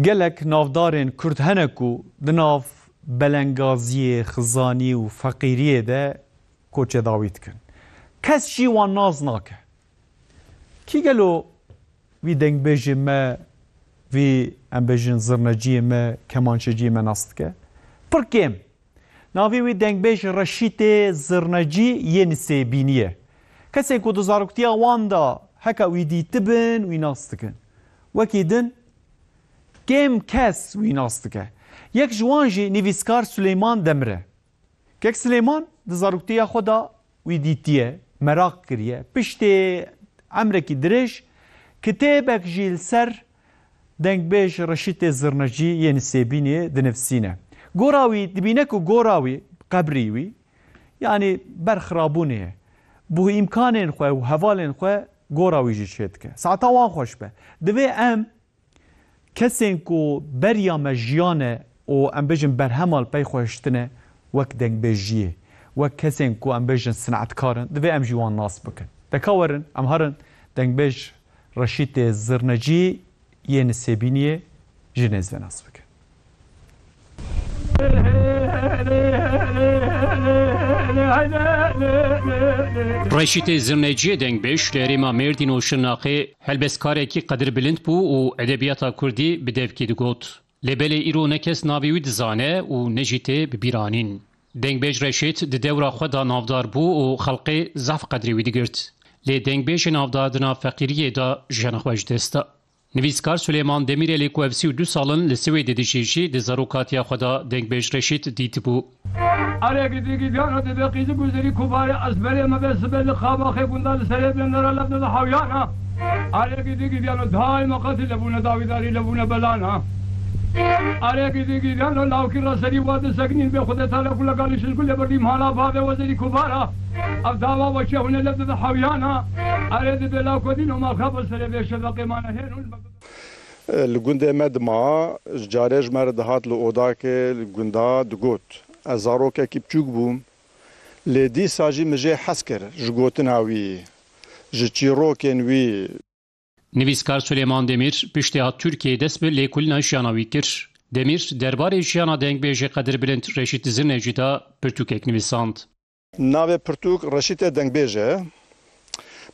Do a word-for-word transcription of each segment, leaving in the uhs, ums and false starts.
Gelek navdarên Kurd hene ku di nav belengaziyê, xizanî û feqîriyê de koçê dawî dikin. Kes jî wan nas nake. Kî gelo vî dengbêjê me, vî, em bêjin, zirneciyê me, kemançeciyê me nas dike? Pir kêm. Navê wî dengbêj Reşîtê Zirnecî yê Nisêbînî ye. Kesên ku di zaroktiya wan de heke wî dîtibin, wî nas dikin. Wekî din, kêm kes wî nas dike. Yek ji wan jî nivîskar Silêman Demir e. Kek Silêman di zaroktiya xwe de wî dîtiye, meraq kiriye. Piştê emrekî dirêj, kitêbek jî li ser dengbêj Reşîtê Zirnecî yê Nisêbînê dinivîsîne. Gora wî dibîne ku gora wî, qebrî wî, yanî ber xirabûnê ye. Bi îmkanên xwe û hevalên xwe gora wî jî çêdike. Saeta wan xweş be. Divê em kesên ku beriya me jiyan e û, em bêjin, berhema li pey xwe hiştine, wek dengbêjiyê, wek kesên ku, em bêjin, sinetkar in, divê em jî wan nas bikin. De ka werin, em herin dengbêj Reşîtê Zirnecî yê Nisêbîniyê ji nêz ve nas bikin. Reşîtê Zirneciyê dengbêj li herêma Mêrdîn û Şirnexê helbestkarekî qedirbilind bû û edebiyata kurdî bi devkî digot. Lê belê îro ne kes navê wî dizane û ne jî tê bi bîr anîn. Dengbêj Reşît di dewra xwe de navdar bû û xelkê zehf qedrê wî digirt. Lê dengbêjê navdar di nav feqîriyê de jiyana xwe ji dest da. Nivîskar Suleyman Demîrê lê ku ev sî û du sal in li Swêdê dijî jî di zarokatiya xwe de dengbêj Reşît dîtibû. Arê gidi gidiyana dide qîzi guzerî kubare, ez berê me be sibe li xaba xê gunda li serê bendera lev dide hawyana. Arê gidi gidiyana daima qatî lebûne dawidarî lebûne belana. Arê gidi gidiyana lawkî raserî wa di seknîn bê xude tale kule galî şil kule berdî mala bavê wezerî kubara. Ev dawa weşe hûne lev dide hawyana. Erê dibê law kodîn û ma xwe bi serê vê şefeqê mane hênûn. Li gundê me dima, ji carê ji me re dihat li odakê li gunda digot, ez zarokekî biçûk bûm, lê dîsa jî min jê hez kir ji gotina wî, ji çîrokên wî. Nivîskar Suleyman Demîr piştî hat Tirkiyeyê dest bi lêkolîna jiyana wî kir. Demîr derbarê jiyana dengbêjê qedirbilind Reşît Zirnecî de pirtûkek nivîsand. Navê pirtûk Reşîtê Dengbêj e.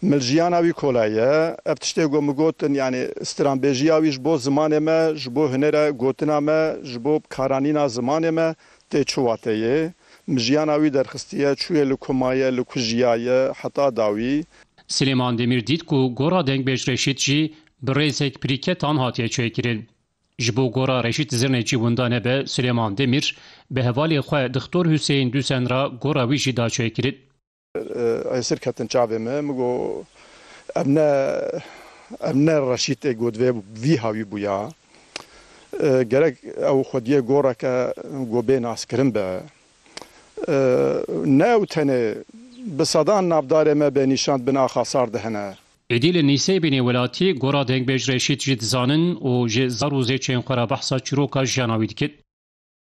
Min li jiyana wî kolaye. Ev tiştê ku min gotin, yanî stranbêjiya wî ji bo zimanê me, ji bo hunera gotina me, ji bo karanîna zimanê me tê çi wateyê. Min jiyana wî derxistiye, çûye li ku maye, li ku jiyaye, heta dawî. Silêman Demîr dît ku gora Dengbêj Reşît jî bi rêzek pirîketan hatiye çêkirin. Ji bo gora Reşît Zirnecî winda nebe, Silêman Demîr bi hevalê xwe Dixtor Huseyîn Dusen re gora wî jî da çêkirin. Esir ketin çavê me, min got, ev ne, ev ne Reşît e, got, vê vî hawî bûya. E, gerek ew xwediyê goreke, got, bê naskirin be. E, ne ew tenê, bi sedan navdarê me bê nîşan bin axa sar de hene. Êdî li Nîsêbînê welatî gora Dengbêj Reşît jî dizanin û ji zar û zêçên xwe re behsa çîroka jiyana wî dikin.